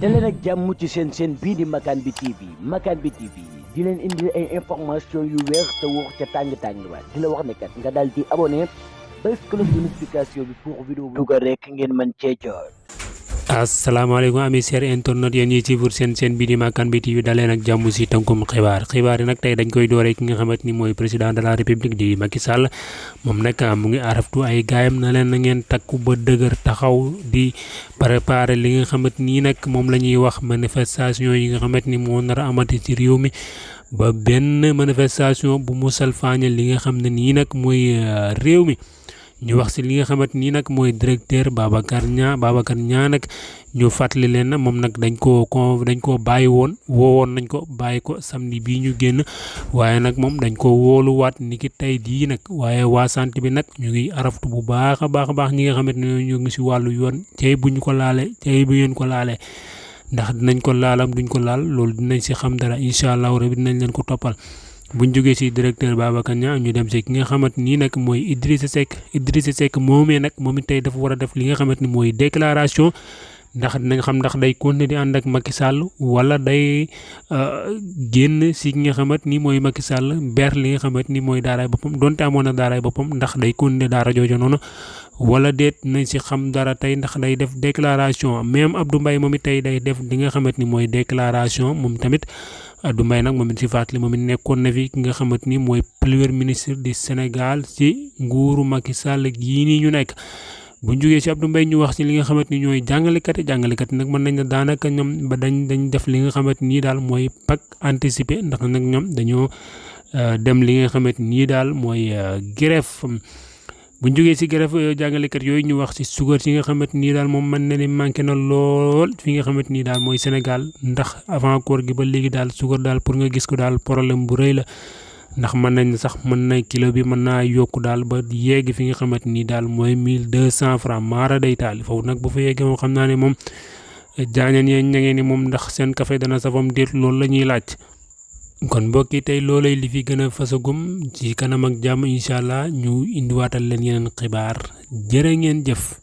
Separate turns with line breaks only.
daleen ak jàmm ci seen bii di Makane bi TV di leen indi ay information yu wér te wóor ca tàng ba di la wax ne kat nga daal di abonné bés cloche de notification bi pour vidéo bu dugal rek ngeen mën cee jot.
asalaamaaleykum ami cher internet yéen ñi ci pour seen bii di Makane bi TV daleen ak jàmm si tënkum xibaar yi nag tey dañ koy dooree ki nga xamante ni mooy président de la république di Macky Sall moom nag mu ngi araftu ay gaayam na leen na ngeen takku ba dëgër taxaw di préparer li nga xamante nii nag moom la ñuy wax manifestation yi nga xamante ni moo nar a amati ci réew mi ba benn manifestation bu mu salfaañal li nga xam ne nii nag mooy réew mi. ñu wax si li nga xamante nii nag mooy directeur Babacar Niang nag ñu fàttali leen na moom nag dañ koo bàyyi woowoon nañ ko bàyyi ko samedi bii ñu génn waaye nag moom dañ ko wóoluwaat ni ki tey jii nag waaye waa santé bi nag ñu ngi araftu bu baax a baax ñi nga xamante ne ñu ngi si wàllu yoon cey bu ñu ko laalee cey bu ngeen ko laalee ndax dinañ ko laalam duñ ko laal loolu dinañ si xam dara incha allah rabi dinañ leen ko toppal. buñ jógee ci directeur Babacar Niang ñu dem ci ki nga xamante nii nag mooy Idrissa Seck moomee nag moom it tey dafa war a def li nga xamante ni mooy déclaration ndax dinañ xam ndax day continuer di ànd ak Macky Sall wala day génn ci ki nga xamante ni mooy Macky Sall ber li nga xamante ni mooy daaraay boppam donte amoon na daaraay boppam ndax day continuer daara jooju noonu wala déet nañ ci xam dara tey ndax day def déclaration même Abdou Mbaye moom it tey day def li nga xamante ni mooy déclaration moom tamit. Abdou Mbaye nag moom it si fàttali moom it nekkoon na fi ki nga xamante ni mooy premier ministre du Sénégal ci nguuru Macky Sall gii nii ñu nekk bu ñu jógee si Abdou Mbaye ñu wax si li nga xamante ni ñooy jàngalekat yi nag mën nañ ne daanaka ñoom ba dañ def li nga xamante ni daal mooy Pâques anticipé ndax nag ñoom dañoo dem li nga xamante ni daal mooy grève bu ñu jógee si grève jàngalekat yooyu ñu wax si suukar si nga xamante ni daal moom mën na ne manqué na lool fi nga xamante ni daal mooy Sénégal ndax avant koor gi ba léegi daal suukar daal pour nga gis ko daal problème bu rëy la ndax mën nañ sax mën na kilo bi mën naa yokku daal ba yegg fi nga xamante ni daal mooy 1200 francs maara day taal foofu nag bu fa yeggee moom xam naa ne moom jaañan yeen ña ngeen ni moom ndax seen café dana safam déet loolu la ñuy laaj. kon mbokk yi tey loolay li fi gën a fasagum ci kanam ak jàmm incha allah ñu indiwaatal leen yeneen xibaar jërë ngeen jëf.